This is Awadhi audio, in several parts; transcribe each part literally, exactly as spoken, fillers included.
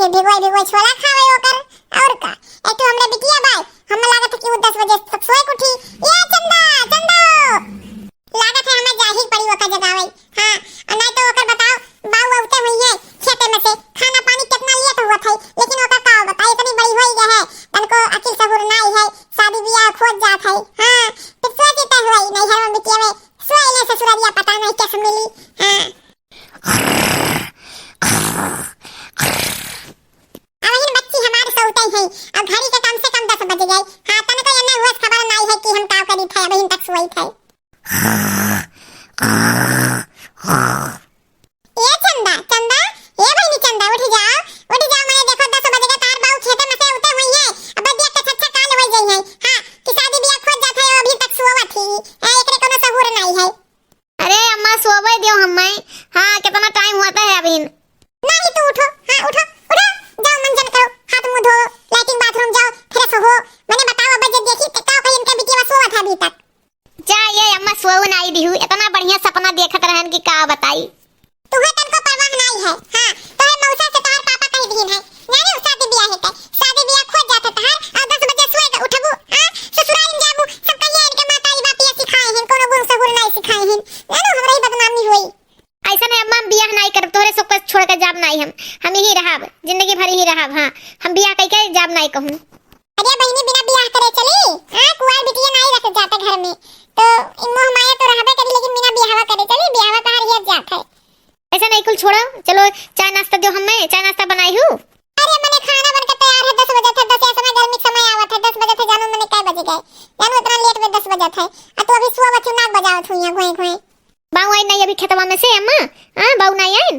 फिर भिगोई भिगोई छोला खावे ओकर। और का? एक तो हमरे बिटिया बाई, हमें लागत है कि वो दस बजे तक सोए के उठी। ए चंदा, चंदा हो! लागत है हमें जाही पड़ी ओकर जगावे। हाँ, और नहीं तो ओकर बताओ, बाऊ अउते हुई है खेते में से, खाना पानी कितना लेट हुआ था, लेकिन ओकर का बताई, इतनी बड़ी होई गई है, तनको अकिल सहूर नाई है, शादी बियाह खोज जात है। हाँ, फिर सोचते हुए नहीं है वो बिटिया में, सोए ले ससुररिया पता नहीं कैसे मिली। हाँ। अबहिन बच्ची हमार सोवतै है, अब घड़ी के कम से कम दस बज गए। हाँ, तनको एन्ने हुवस खबर नाई है कि हम का करी थे, अबहिन तक सोई थे। ए चंदा, चंदा, ए बहिनी चंदा, उठ जाओ, उठ जाओ, मने देखो दस बज गए, तार बाऊ खेते में से उते हुई है, अब देख के छच्छा काल हो जाई है। हाँ, कि शादी बियाह खोज जात है, अभी तक सोवत ही, ए, एकरे कोनो सहूर नाई है। अरे अम्मा, सोवे दियो हम्मे। हाँ, कितना टाइम हुआ था है अभी। नहीं, तू उठो, हाँ, उठो, उठो, जाओ, मंजन करो, हाथ मुंह धो, लैट्रिन बाथरूम जाओ, फ्रेश हो। मने बताओ, अब जब देखी तो का कही, इनके बिटिया सोवत है अभी तक। जा ये अम्मा, सोऊ नाई दिहू, इतना बढ़िया सपना देखत रहन कि का बताई। तुहे तनको परवाह नाई है, हाँ, तोहे मौसा से तोहार पापा कही दिहिन है, जाने उ शादी बियाह है, शादी बियाह खोज जात है तोहार, और दस बजे सोए के उठबू, हाँ, ससुराल में जाबू, सब कहिया इनके माता ई बात ये सिखाए हैं, कोनो गुण सहूर नाई सिखाए हैं, जानो हमरा ही बदनामी होई। ऐसा नहीं अम्मा, हम बियाह नाई करब, तोहरे सबके छोड़ के जाब नाई हम, हम यही रहब, जिंदगी भर यही रहब। हाँ, हम बियाह कई के जाब नाई कहूँ। अरे बहिनी, बिना बियाह करे चली? हाँ, कुआर बिटिया नाई रख जाते घर में, तो ई मोह माया तो रहबे करी, लेकिन बिना बियाहवा करे चली? बियाहवा तहार हियत जात है। ऐसा नहीं, कुल छोड़ो, चलो चाय नाश्ता दो हमें, चाय नाश्ता बनाई हूँ। अरे मने खाना बन के तैयार है, दस बजे थे, दस समय गर्मी के समय आवत है, दस बजे थे, जानो मने कै बजे गए, जानो इतना लेट में दस बजे थे, आ तू अभी सोवत हूँ, नाक बजावत हूँ यहाँ घुए घुए। बाऊ आई नहीं अभी खेतवा में से अम्मा? हाँ, बाऊ नहीं आइन?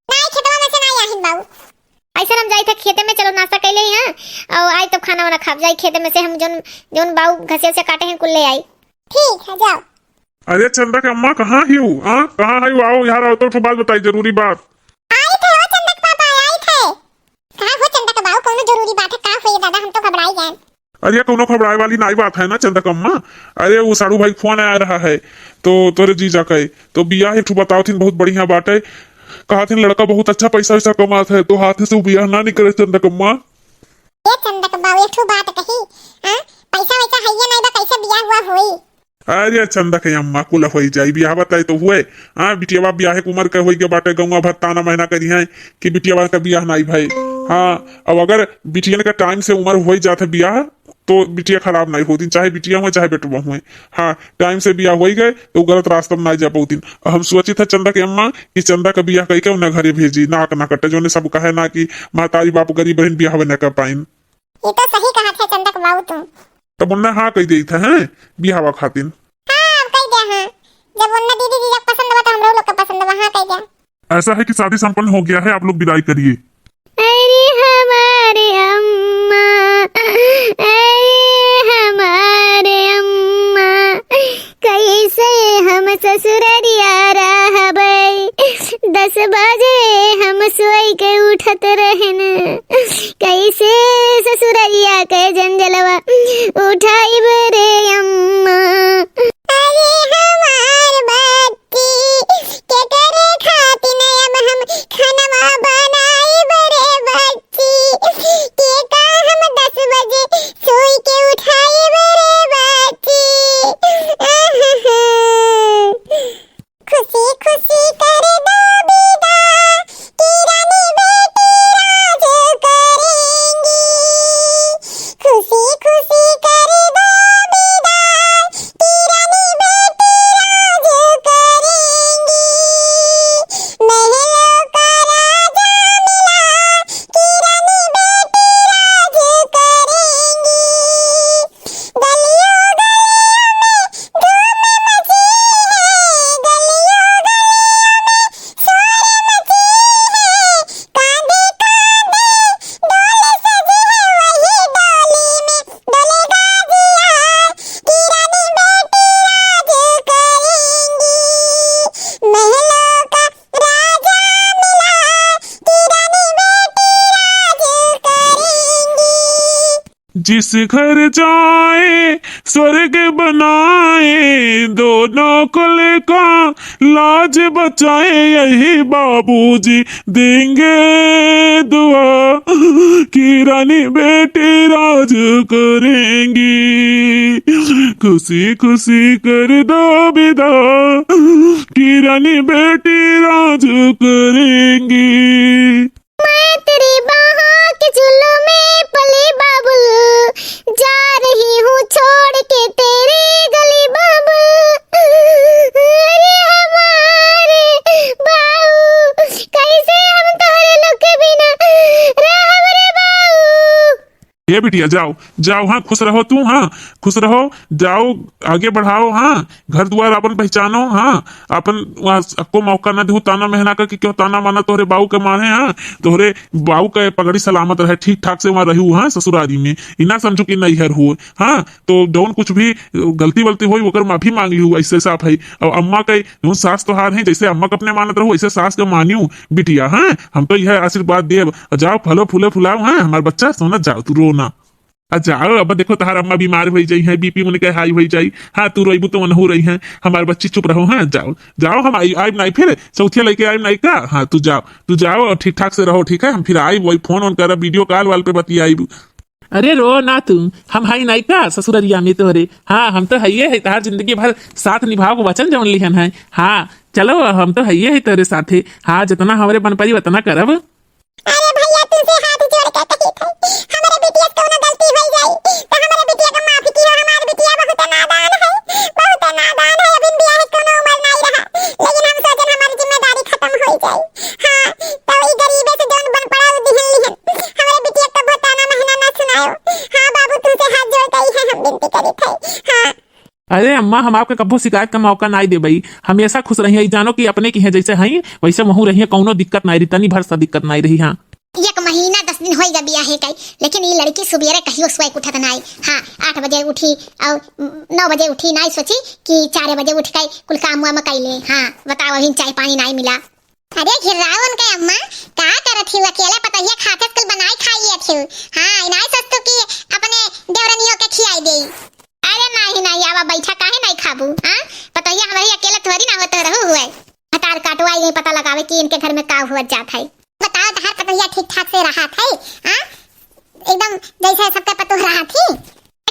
नहीं, खेतवा में से नहीं आइन बाऊ। ऐसा हम जाई था खेते में, चलो नाश्ता कर ले यहाँ, और आई तब खाना वाना खाब, जाई खेते में से हम जोन, जोन बाऊ घसिया से काटे हैं कुल ले आई। ठीक है, जाओ। अरे चंदा के अम्मा, कहाँ ही हूँ? हाँ, कहाँ है? आओ यहाँ, आओ तो, तो बात बताई, जरूरी बात। आई थे, ओ चंदा के पापा, आई थे। कहाँ हो चंदा के बाऊ, कौनो जरूरी बात है? का हुई दादा, हम तो घबराई गए। अरे, कौनो घबराए वाली नाई बात है ना चंदकम्मा। अरे, वो साढ़ू भाई फोन आया रहा है, तो तोरे जीजा का है, तो बियाह एक ठो बताओ थिन, बहुत बढ़िया बात है। कहा थिन लड़का बहुत अच्छा पैसा वैसा कमात है, तो हाथ से वो बियाह ना निकले चंदकम्मा। ए चंदक बाऊ, एक ठो बात कही, हाँ? पैसा वैसा है ये नहीं बा, कैसे बियाह हुआ होई? अरे चंदा के अम्मा, कुल होई जाई, बियाह बताई तो हुए। हाँ, बिटियावा बियाह के उम्र के होई के बाटे, गौवा भर ताना महीना करी है कि बिटियावा का बियाह नाई भाई। हाँ, अब अगर बिटियन का टाइम से उम्र होई जात है बियाह, तो बिटिया खराब नाई होती, चाहे बिटिया हुए चाहे बेटवा हुए। हाँ, टाइम से बियाह होई गए तो गलत रास्ता में नाई जा पाती। अब हम सोचित है चंदा के अम्मा कि चंदा का बियाह कई के उन्हें घरे भेजी, नाक ना कटे, जोने सब कहे ना कि महतारी बाप गरीब बहिन बियाह न कर पाइन। ये तो सही कहा थे चंदक बाऊ तुम। तब उन्हें हाँ कही देई था, हैं, बियाहवा खातिन। हाँ, अब कही दे, हाँ। जब उन्हें दीदी जीजा पसंद बा, तो हम लोग का पसंद बा, हाँ कही दे। ऐसा है कि शादी संपन्न हो गया है, आप लोग विदाई करिए। अरे हमारे अम्मा, अरे हमारे अम्मा, कैसे हम ससुररिया रहबै? दस बजे हम सोई के उठत रहन, कैसे ससुररिया के जंजलवा उठाइब रे अम्मा? अरे हमार बच्ची, केकरे खातिन अब हम खनवा बनाइब रे बच्ची? के का हम दस बजे सोई के उठाइब रे बच्ची? आहा। खुशी खुशी कर दो विदा, कि रानी बेटी राज करेंगी। खुशी खुशी कर दो विदा, कि रानी बेटी राज करेंगी। महलों का राजा मिला, कि रानी बेटी राज करेंगी। गलियों गलियों में धूम मची है, गलियों गलियों में शोर मची है। कांधे कांधे डोल सजी है, वही डोली में डोलेगा जिया। कि रानी बेटी राज करेंगी। महलों का राजा मिला, कि रानी बेटी राज करेंगी। जिस घर जाए स्वर्ग बनाए, दोनों कुल का लाज बचाए यही बाबूजी, देंगे दुआ कि रानी बेटी राज करेंगी। खुशी खुशी कर दो विदा कि रानी बेटी राज करेंगी। मैं तेरी बाहों के झूलों में पली बाबुल, जा रही हूँ छोड़ के तेरी गली बाबुल। अरे हमारे बाऊ, कैसे हम तोहरे लोग के बिना रहब रे बाऊ। ए बिटिया, जाओ, जाओ, हाँ, खुश रहो तू, हाँ, खुश रहो, जाओ, आगे बढ़ाओ, हाँ, घर दुआर आपन पहचानो, हाँ, आपन वहाँ सबको मौका न देहु ताना मेहना का कि क्यों ताना माना तोहरे बाऊ के मारे, हाँ, तोहरे बाऊ के पगड़ी सलामत रहे, ठीक ठाक से वहाँ रहू, हाँ, ससुरारी में, ई ना समझू कि नैहर हो, हाँ, तो जौन कुछ भी गलती वलती होई ओकर माफी मांग लिहू, ऐसे साफ है। और अम्मा के जौन सास तोहार है, जैसे अम्मा के अपने मानत रहू, वैसे सास के मानियो बिटिया, हाँ, हम तो यह आशीर्वाद देब। जाओ, फलो फूले फुलाओ, हाँ, हमार बच्चा सोना, जाओ, तू रो ना। आ जाओ, अब देखो, तहार अम्मा बीमार होई जाई हैं, बीपी उनके हाई होई जाई। हाँ, तू रोइबू तो उनहू रही हैं। हमार बच्ची चुप रहो, हाँ, जाओ, जाओ, हम आई, आइब नाई फिर, चौथिया लेके आइब नाई का? हाँ, तू जाओ, तू जाओ और ठीक ठाक से रहो, ठीक है? हम फिर आइब, वही फोन ओन करब, वीडियो कॉल वाल पे बतियाइब। अरे रो ना तू, हम हई नाई का ससुररिया में तोहरे? हाँ, हम तो हइये है, तहार जिंदगी भर साथ निभाव के वचन जवन लिहन है। हाँ, चलो, हम तो हइये है तोहरे साथे। हाँ, जितना हमरे बन परी उतना करब। अरे भैया, तुमसे हाथ जोड़ के कही थे, हमरे बिटिया से कौनो गलती हो जाई, तो हमरे बिटिया का माफ कियो। हमार बिटिया बहुत नादान है, बहुत नादान है, अभी बियाह के कौनो उम्र नहीं रहा, लेकिन हम सोचन हमारी जिम्मेदारी खत्म हो जाई। हाँ, तो ई गरीबे से जौन बन पड़ा, उ दिहन लिहन। हमरे बिटिया कबो ताना महना ना सुनायो। हाँ बाबू, तुमसे हाथ जोड़ के ही है हम विनती करी थे। हाँ। अरे अम्मा, हम आपके कब्बो शिकायत का मौका नाई देबई, हमेशा खुश रहिए। ई जानो कि अपने की है जैसे हई वैसे वहू रहिए, कौनो दिक्कत नाई रही, तनी भर सा दिक्कत नाई रही। हाँ, एक महीना दस दिन होई गा बियाहे कई, लेकिन ई लड़की सुबेरे कहियो सोए के उठत नाई। हाँ, आठ बजे उठी और नौ बजे उठी, नाई सोची कि चार बजे उठ के कुल काम वाम कई ले। हाँ, बताओ, अभी चाय पानी नाई मिला। अरे घिर्राओ उनके अम्मा, का करत ही अकेले? पतोहिया खाते कुल बनाई खाई लेत ही। हाँ, ई नाई सोचतू कि अपने देवरनियों के खियाई देई। अरे नाही, नाही, आवा बैठा, काहे नाही खाबू? हाँ, पतोहिया हमारी अकेले थोड़ी ना होत रहू हुए। हतार काटवाई गई पता लगावे कि इनके घर में का हुआ जात है। बताओ, तहार पतोहिया ठीक ठाक से रहा थे? हाँ, एकदम जैसे सबके पतोह रहा थी।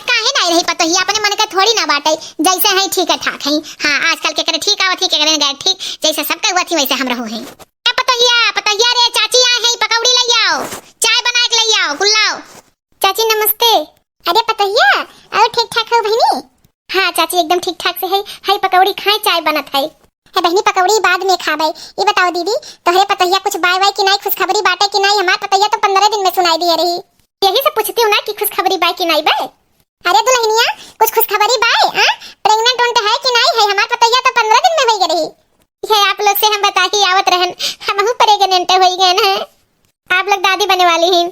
काहे नाही रही पतोहिया, अपने मन के थोड़ी ना बाटे, जैसे है ठीक है ठाक है। हाँ, आजकल के करे ठीक आवत ही, के करे गए ठीक, जैसे सबके हुआ थी वैसे हम रहू हैं। ए पतोहिया, पतोहिया रे, चाची आए हैं, पकौड़ी ले आओ, चाय बना के ले आओ, कुल लाओ। चाची नमस्ते। अरे पतोहिया, और ठीक ठाक हो बहिनी? हाँ चाची, एकदम ठीक ठाक से है, है पकौड़ी खाए, चाय बनत है। है बहिनी, पकौड़ी बाद में खाबे। ई बताओ दीदी, तोहरे पतोहिया कुछ बाय वाय कि नाई, खुशखबरी बाटे कि नाई? हमार पतोहिया तो पंद्रह दिन में सुनाई दिए रही। यही से पूछती हूँ ना कि खुशखबरी बाय कि नाई बाय। अरे दुल्हनिया, कुछ खुशखबरी बाय? हाँ, प्रेग्नेंट उन्ट है कि नाई है? हमार पतोहिया तो पंद्रह दिन में होई गई रही। ये आप लोग से हम बता ही आवत रहन, हमहू प्रेग्नेंट होई गए हैं। आप लोग दादी बने वाली हैं।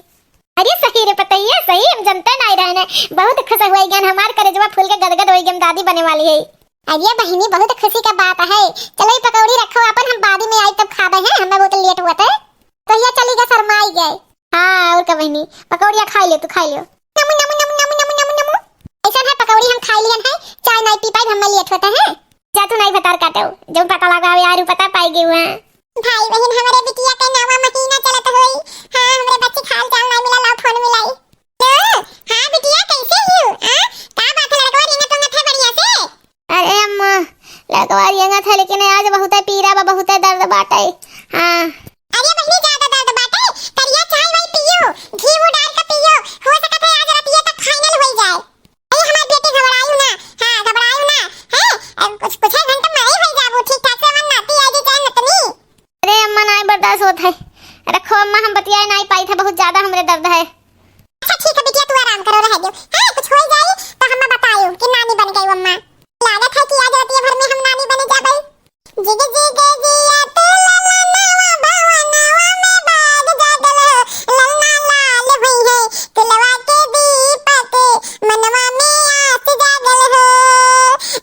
अरे सही रे पतोहिया, सही, हम जनते नाई रहने। बहुत खुश होई गन, हमार करेजवा फूल के गदगद होई गन, दादी बने वाली है। अरे बहिनी, बहुत खुशी का बात है। चलो ये पकौड़ी रखो अपन, हम बाद में आई तब खाबे हैं, हमें बहुत लेट हुआ था। तो ये चली गए, शर्माई गए। हाँ, और का बहिनी, पकौड़िया खाई ले, तू खाई ले। नमु, नमु, नमु। ऐसा है, पकौड़ी हम खाई लियन है, चाय नाई पी पाई, हमें लेट होता है। जा तू नाई भतार काटो, जब पता लगा यार, पता पाई गई हुआ। भाई बहन, हमरे बिटिया के नवा महीना चलत होई। हाँ, हमरे बच्ची के हाल चाल नाई मिला, लाओ फोन मिलाई। तो, हाँ बिटिया, कैसे हो? हाँ, का बात है, लड़कवा रेंगत वेंगत है बढ़िया से? अरे अम्मा, लड़कवा रेंगत है, लेकिन आज बहुते पीरा बा, बहुते दर्द बाटे। हाँ। अरे बहिनी, ज्यादा दर्द बाटे, करिया चाय वाय पियो, घी वो डाल के पियो, हो सकत है आज रतिया तक फाइनल होई जाए। ए, हमार बेटी घबरायू ना, हाँ, घबरायू ना, हैं? अब कुछ, कुछ घंटा में ही हो जाबू, ठीक ठाक से हमार नाती आ जाए, चाहे नतनी। अरे अम्मा, नाई बर्दाश्त होत है। रखो अम्मा, हम बतियाए नाई पाई थे, बहुत ज्यादा हमरे दर्द है। अच्छा ठीक है बिटिया, तू आराम करो, रह दो। हाँ, कुछ हो जाए तो हमें बतायो कि नानी बन गई अम्मा। लागत है कि आज रतिया भर में हम नानी बने जाबे। जिग जिग जिया तू ललनवा भवनवा में बाग जागल हो, ललना लाल हुई है तुलवा के दीपक, मनवा में आस जागल हो।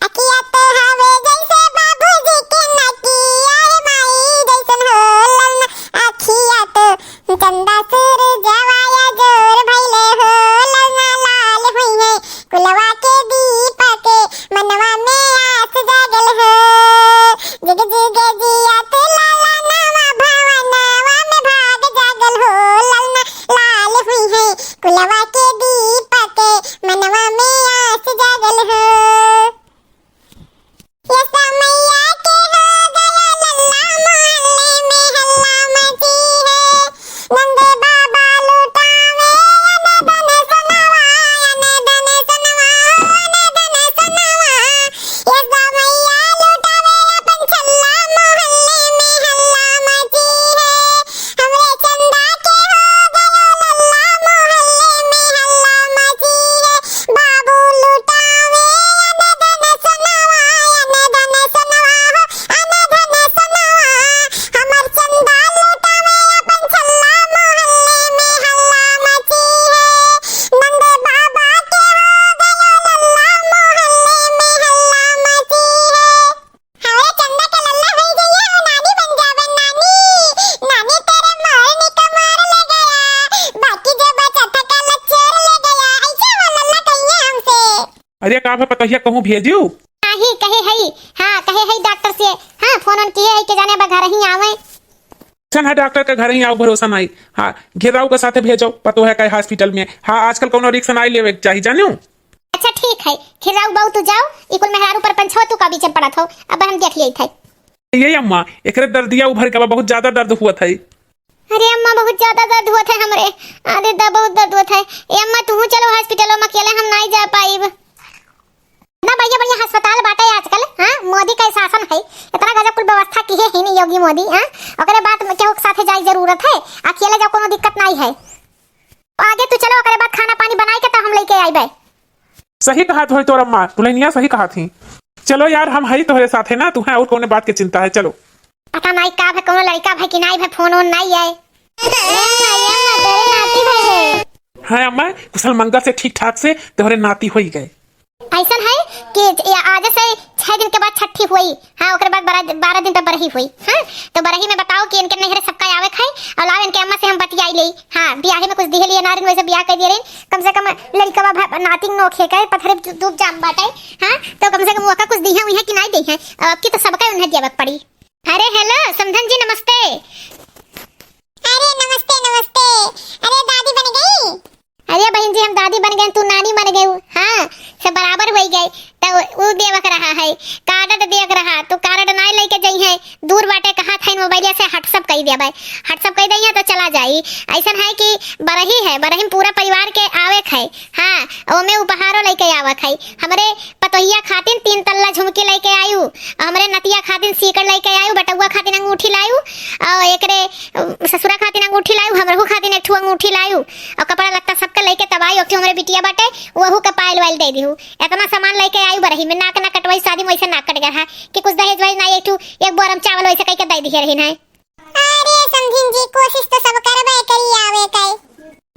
अखिया तो हवे जैसे बाबूजी के नकिया, ए माई जैसन हो ललना अखिया तो। चंदा सूरजवा या जोर भइले हो, ललना लाल हुई है कुलवा के दीपक, मनवा में आस जागल हो। जिग जिग अरे का भा पतोहिया कहूँ भेजिउ? नाही, कहे हई, हाँ, कहे हई डॉक्टर से, हाँ, फोन ओन किहे हई कि जाने बा घर ही आवे। अइसन है डॉक्टर के घर ही आउ भरोसा नाही। हाँ, घेराऊ के साथे भेजो, पतोह है का हॉस्पिटल में। हाँ, आजकल कौनो रिस्क नाही लेवे के चाही, जानिउ? अच्छा ठीक है, घेराऊ बाऊ तू जाओ, ई कुल मेहरारू पर पंछवा तू का बीच में पड़त हो, अब हम देख लेइत है। ये अम्मा, एकरे दर्दिया उभर के बा, बहुत ज्यादा दर्द हुवत है। अरे अम्मा, बहुत ज्यादा दर्द हुवत है हमरे। अरे दा, बहुत दर्द हुवत है। ए अम्मा, तुहू चलो हॉस्पिटल में, अकेले हम नाही जा पाइब। ना बढ़िया बढ़िया अस्पताल बाटे आजकल, हाँ, मोदी का शासन है, इतना गजब कुल व्यवस्था किहे ही नहीं योगी मोदी, हाँ, ओकरे बाद में केहू के साथे जाए जरूरत है, अकेले जाओ कोनो दिक्कत नाही है। आगे तू चलो, ओकरे बाद खाना पानी बनाए के तब हम लेके आइबे। सही कहत होई तोर अम्मा, दुल्हनिया सही कहत ही। चलो यार, हम हई तोहरे साथे ना, तुहे और कौने बात के चिंता है, चलो। पता नाही का भा, कौनो लड़का भा कि नाही भा, फोन ओन नाही आए। ए अम्मा, ए अम्मा, तोरे नाती भा है। हाँ अम्मा, कुशल मंगल से ठीक ठाक से तोहरे नाती होई गए। अइसन है कि ये आज से छह दिन के बाद छठी हुई, हाँ, ओकरे बाद बारह, बारह दिन पे बरही हुई, हाँ, तो बरही में बताओ कि इनके नैहरे सबका आवे खाए और लाओ इनके अम्मा से हम बतियाई लेई, हाँ, बियाहे में कुछ दिहे लिए ना रहिन, वैसे बियाह कर दिए रहिन, कम से कम लड़कवा भा-, नातिन नोखे के पथरे दू-, दूब जाम बाटे, हाँ, तो कम से कम ओका कुछ दिहे उहे कि नाही दिहे, अब की तो सबका उन्हें देवे के पड़ी। अरे हेलो समधन जी, नमस्ते। अरे नमस्ते, नमस्ते। अरे दादी बन गई? अरे बहिन जी, हम दादी बन गए, तू नानी बन गई। हाँ, सब बराबर होई गए। तो उ देवक रहा है, कार्ड देवक रहा, तो कार्ड ना लेके जइहे, दूर बाटे, कहा था मोबाइल से WhatsApp कई देबे, WhatsApp कई दइहे तो चला जाई। अइसन है कि बरही है, बरही में पूरा परिवार के आवे के है। हाँ, ओमे उपहारो लेके आवे के है। हमरे पतोहिया खातिन तीन तल्ला झुमकी लेके आयु, हमरे नतिया खातिन सीकड़ लेके आयु, बेटउआ खातिन अंगूठी लायु, और एकरे, अ, ससुरा खातिन अंगूठी लायु, हमरहू खातिन एक ठो अंगूठी लायु, और कपड़ा लत्ता सबके लेके तब आयु। एक ठो हमरे बिटिया बाटे, वहू के पायल वायल दे दिहु। इतना सामान लेके आयु बरही में, नाक ना कटवाई, शादी में वैसे नाक कट गया है कि कुछ दहेज वहेज ना, एक ठो एक बोरम चावल वैसे कह के दे दिए रही ना। अरे समझिन जी, कोशिश तो सब करबे करी आवे के।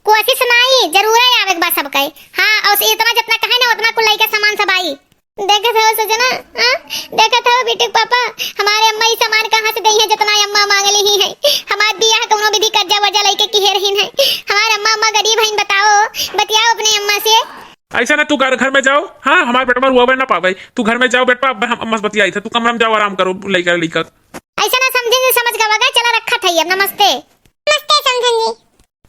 कोशिश नाही, जरूर आवे के बा सबके। हाँ, और इतना जितना कहे ना, उतना कुल लइके सामान सब आई। देखत हो सजना, हाँ? देखत हो बिट्टू के पापा, हमारे अम्मा ई सामान कहाँ से दइहे, जितना अम्मा मांग ली ही है। हमार बियाह कौनो विधि कर्जा वर्जा लइके किहे रहिन है। हमार अम्मा, अम्मा गरीब हइन, बताओ, बतियाओ अपने अम्मा से। अइसन है, तू घर, घर में जाओ, हाँ, हमार बेटवा रोवे ना पावे। तू घर में जाओ बेटवा, अब हम अम्मा से बतियाई थे, तू कमरा में जाओ, आराम करो, लइका, लइका। अइसन है समझिन जी, समझ गवा गए, चला रखत है अब, नमस्ते। नमस्ते समझिन जी।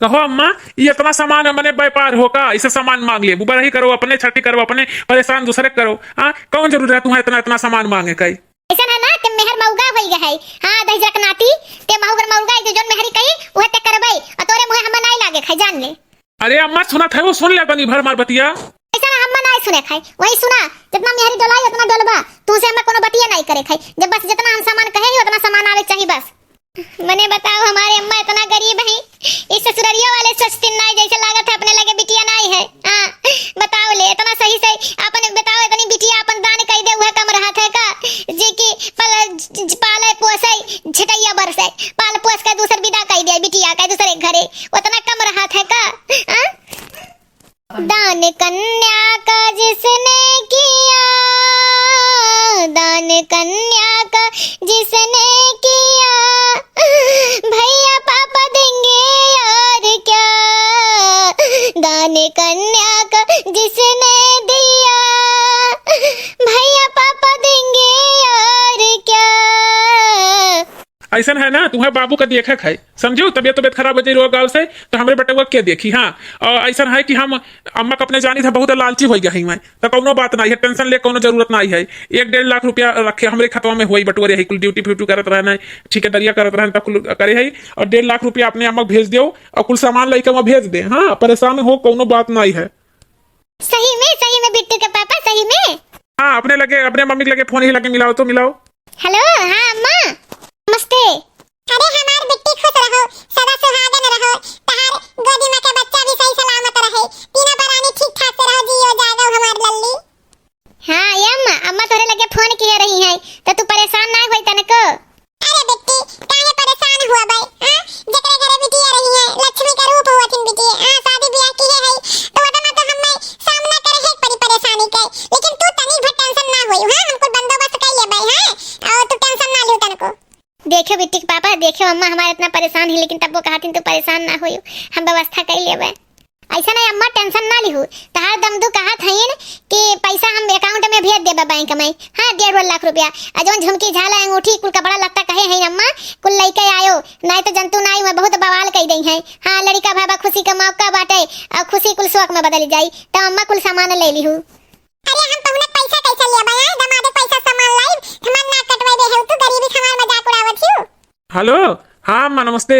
कहो अम्मा, ई इतना सामान है, मने व्यापार हो का? इसे सामान मांग लेबू, बरही करो अपने, छठी करो अपने, परेशान दूसरे करो। हाँ, कौन जरूरी है तुम्हें इतना, इतना सामान मांगे का? अइसन है ना कि मेहर मौगा होई गए है। हाँ, दहिजरा के नाती, ते महुगर मौगा है, जो जोन मेहरी कही, उहे ते करबे। और तोरे मुँहे हमें नाई लागे खाई, जान ले। अरे अम्मा, सुनत है वो, सुन ले तनी भर मार बतिया। अइसन है, हमें नाई सुने खाई, वही सुना, जितना मेहरी डोलाई, उतना डोलबा। तू से हमें कोनो बतिया नाई करे खाई, जब बस जितना हम सामान कहे ही, उतना सामान आवे के चाहिए बस। मने बताओ, हमारे अम्मा इतना गरीब है, इस ससुररिया वाले सोचतीन नाई, जैसे लागत है अपने लगे बिटिया नाई है। हाँ, बताओ ले, इतना सही से अपन बताओ, इतनी बिटिया अपन दान कई दे, वह कम रहत है का? जे कि पल-, ज-, ज-, पाले पोसे, झटैया बरसे, पाल पोस के दूसर विदा कई दे बिटिया के दूसरे घरे, उतना कम रहत है का? हाँ? दान कन्या का जिसने किया, दान कन्या का जिसने किया, भैया पापा देंगे और क्या, दान कन्या का जिसने दिया, भैया पापा देंगे और क्या। अइसन है ना, तुम्हें बाबू का देखे खाए, समझू, तबियत, तबियत खराब हो जाई रोग गाल से, तो हमरे बेटवा के देखी। हाँ, और अइसन है कि हम अम्मा का अपने जानी था, बहुत लालची हो गया है मैं, तो कौनो बात नहीं है, टेंशन ले कौनो जरूरत नहीं है। एक डेढ़ लाख रुपया रखे हमरे खतवा में, हुई बटुआ रही, कुल ड्यूटी फ्यूटी करत रहना है, ठेकेदारिया करत रहना, तो कुल करे है, और डेढ़ लाख रुपया अपने अम्मा को भेज दियो, और कुल सामान लेके वहाँ भेज दे। हाँ, परेशान हो, कौनो बात नहीं है। सही में, सही में बिट्टू के पापा, सही में? हाँ, अपने लगे, अपने मम्मी के लगे फोन ही लगे मिलाओ तो मिलाओ। हेलो, हाँ अम्मा, नमस्ते। अरे हमार बिट्टी खुश रहो, सदा सुहागन रहो, तहार गोदी में के बच्चा भी सही सलामत रहे, तीनों परानी ठीक ठाक से रहो, जियो जागो हमार लल्ली। हाँ ए अम्मा, अम्मा तोहरे लगे फोन किहे रही है, तो तू परेशान ना होई तनको। अरे बिट्टी, काहे परेशान हुआ बे, हाँ? जेकरे घरे बिटिया रही है, लक्ष्मी के रूप हुआ थिन बिटिया, हाँ, शादी ब्याह किहे है, तो वतना तो हमें सामना करे है परी परेशानी के, लेकिन तू तनी भर टेंशन ना होई, हाँ? हम कुल बंदोबस्त कर लेबे, हाँ? और तू टेंशन ना लियो तनको। देखो बिट्टी के पापा, देखो अम्मा हमारे इतना परेशान है, लेकिन तब वो कहतिन तू परेशान ना होई, हम व्यवस्था कर लेबे। ऐसा नहीं अम्मा, tension ना लिहू। तहार दमदू कहत हईन कि पैसा हम account में भेज देबे बैंक में। हाँ, डेढ़ लाख रुपया। आ जौन झुमकी, झाला, अंगूठी, कुल कपड़ा लत्ता कहे हईन अम्मा, कुल लइके आयो। नहीं तो जनतू नहीं, मैं बहुत बवाल कई देई हैं। हाँ, लड़िका भाबा खुशी का मौका बाटे, और खुशी कुल शोक में बदल जाई। तो अम्मा कुल सामान ले लिहू। अरे हम पहुना पैसा कैसे लेबे? आए दमादे पैसा सामान लाई, हमार नाक कटवाई दे है, तू गरीबी से हमार मजाक उड़ावत हियो। हेलो, हाँ अम्मा नमस्ते।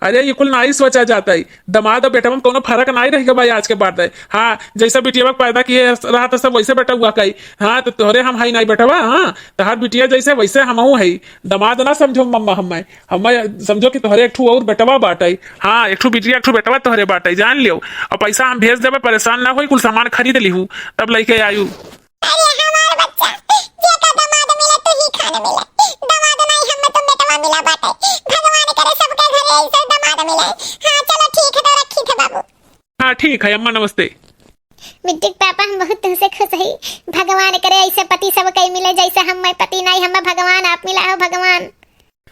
अरे ये कुल नाई सोचा जाता है, दमाद और बेटवा में कोनो फर्क नाई रह गवा आज के बाद है। हाँ, जैसा बिटिया पैदा किए रहा था सब वैसे बेटा हुआ कई। हाँ, तो तोहरे हम हई नाई बेटवा, हाँ, तहार बिटिया जैसे वैसे हमहू हई। दमाद ना समझो मम्मा, हमें, हमें समझो कि तोहरे एक ठू और बेटवा बाटे। हाँ, एक ठू बिटिया, एक ठू बेटवा तोहरे बाटे, जान लियो। और पैसा हम भेज देबे, परेशान ना होई, कुल सामान खरीद लिहू, तब लइके आयु। अरे हमार बच्चा, जेका दमाद मिले तू ही खान मिले। दमाद नहीं हमें तो बेटवा मिला बाटे। भगवान करे सबके घरे ऐसे दमाद मिले। हाँ चलो ठीक है, तो रखी थे बाबू। हाँ ठीक है अम्मा, नमस्ते। बिट्टू के पापा, हम बहुत तुमसे खुश हई। भगवान करे ऐसे पति सब कई मिले जैसे हमें पति नहीं, हमें भगवान आप मिला हो भगवान।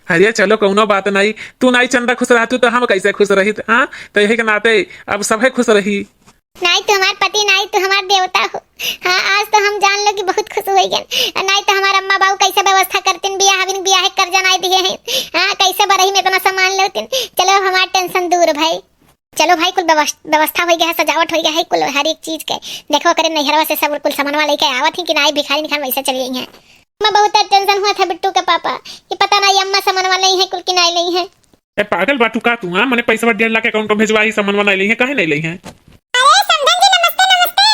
अरे चलो कौनो बात नहीं, तू नहीं चंदा खुश रहतू तो हम कैसे खुश रहित? हाँ, तो यही के नाते अब सभे खुश रही। नाई तू हमार पति, नाई तू हमार देवता हो। हाँ, आज तो हम जान लो कि बहुत खुश हो गए। और नाई तो हमार अम्मा बाबू कैसे व्यवस्था करतीन, बियाह बिन बियाह के कर्जा नाई दिए हैं। हाँ, कैसे बरही में इतना सामान लेतीन। चलो अब हमार tension दूर भाई। चलो भाई, कुल व्यवस-, व्यवस्था हो गया है, सजावट हो गया है, कुल हर एक चीज के। देखो ओकरे नैहरवा से सब कुल सामानवा लेके आवत ही कि नाई, भिखारी निखान वैसे चली गई हैं। मैं बहुत tension हुआ था बिट्टू के पापा, ये पता नहीं अम्मा सामानवा नहीं है कुल कि नाई नहीं है। ए पागल बाटू का तू? हाँ, मने पैसा डेढ़ लाख account में भेजवा ही, सामानवा नहीं ली है, काहे नहीं ली है? अरे समधन जी नमस्ते, नमस्ते।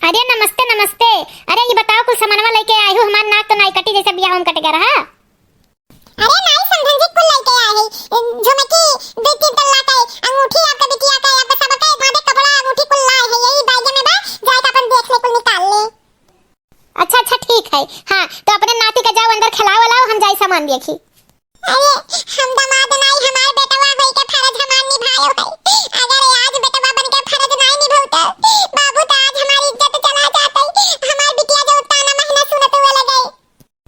अरे नमस्ते, नमस्ते। अरे ये बताओ, कुल सामानवा लेके आई हो, हमार नाक तो नाई कटी जैसे बियाह में कट गया रहा। अरे नाई समधन जी, कुल लेके आए हैं, झुमकी, दो तीन तल्ला के, अंगूठी, आपके बिटिया के, आपके सबके, भाभी कपड़ा, अंगूठी कुल लाए हैं, यही बैग में बा, जाके अपन देख ले, कुल निकाल ले। अच्छा अच्छा ठीक है। हाँ, तो अपने नाती का जाओ अंदर खिलाओ लाओ, हम जाई सामान देखी। अरे हम दमाद नाई, हमार बेटवा होई के फर्ज हमार निभायो है। अगर आज बेटवा बन के फर्ज नाई निभौते बाबू, तो आज हमारी इज्जत चला जाते। हमार बिटिया जो ताना महना सुनत हुए लगे।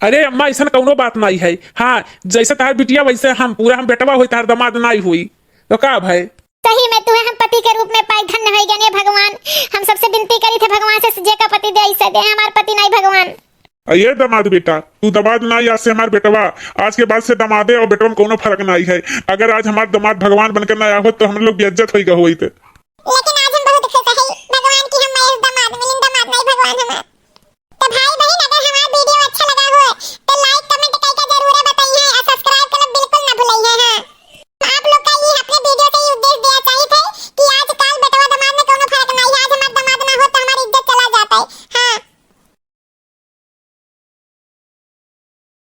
अरे अम्मा, ऐसन कौनो बात नाई है। हाँ, जैसे तार बिटिया वैसे हम, पूरा हम बेटवा होई, तार दमाद नाई होई, तो का भाई? सही में तुहे हम पति के रूप में पाई, धन्य होई गने भगवान। हम सबसे विनती करी थे भगवान से, जेका पति दे ऐसे दे, हमार पति नाई भगवान। अरे दमाद बेटा, तू दमाद नाई, आज से हमार बेटवा, आज के बाद से दमादे और बेटवा में कौनो फर्क नाई है। अगर आज हमार दमाद भगवान बनकर ना आहो तो हम लोग बेइज्जत होई गए होइत।